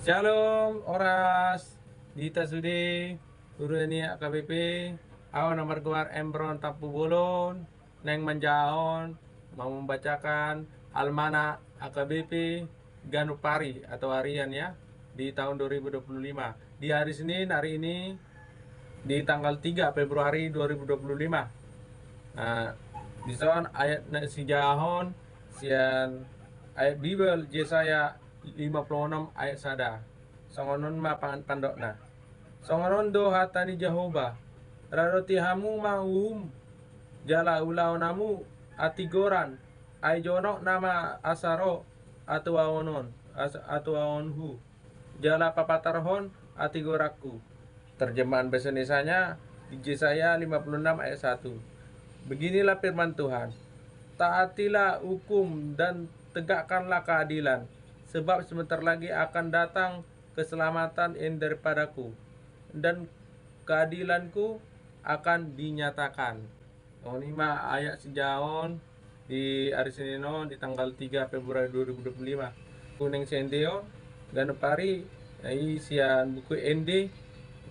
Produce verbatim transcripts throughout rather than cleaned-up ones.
Shalom, horas di hita sude, huria ni A K B P. Au na margoar Embron Tampubolon, naeng manjahahon, mambacakan almanak A K B P ganup ari atau harian ya, di tahun dua ribu dua puluh lima. Di hari Senin, hari ini, di tanggal tiga Februari dua ribu dua puluh lima. Nah, dison ayat na sijahahon sian ayat Bibel Jesaya lima puluh enam ayat sada. Songon on ma pan-, pandokna. Songon on do hata ni Jahowa: Radoti hamu ma uhum, jala ulaon hamu hatigoran, ai jonok nama asa ro hatuaon on, as-, hatuaonku, jala papatarhon hatigoranku. Terjemahan bahasa Indonesianya di Jesaya lima puluh enam ayat satu. Beginilah firman Tuhan: Taatilah hukum dan tegakkanlah keadilan, sebab sebentar lagi akan datang keselamatan yang daripada-Ku, dan keadilan-Ku akan dinyatakan. Songon i ma ayat sijahahon di ari Senin on, di tanggal tiga Februari dua ribu dua puluh lima. Kuneng sian Ende on, ganup ari, na i sian buku Ende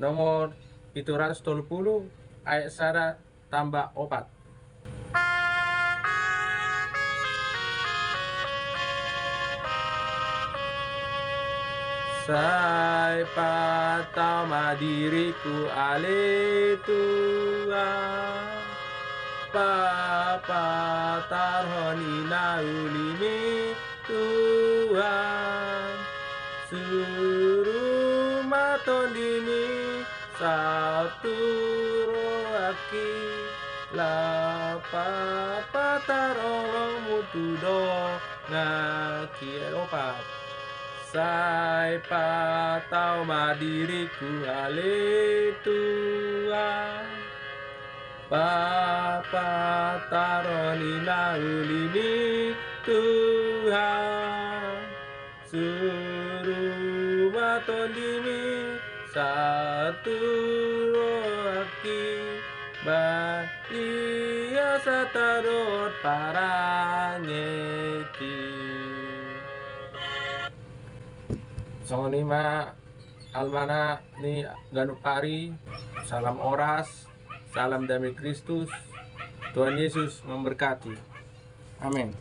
nomor pitu ratus tolu puluh, ayat sada tambah opat. Sai patau ma diringku ale Tuhan, papatarhon i na ulimi Tuhan, suru ma TondiMi saut tu rohangki, laho papatar holongMu tu donganki. Opat. Sai patau ma diringku ale Tuhan, papatarhon i na ulimi Tuhan, suru ma TondiMi saut tu rohangki, ba Ia satadohot parangeki. Songon i ma almanak ni ganup ari. Salam horas, salam damai Kristus. Tuhan Yesus memberkati. Amin.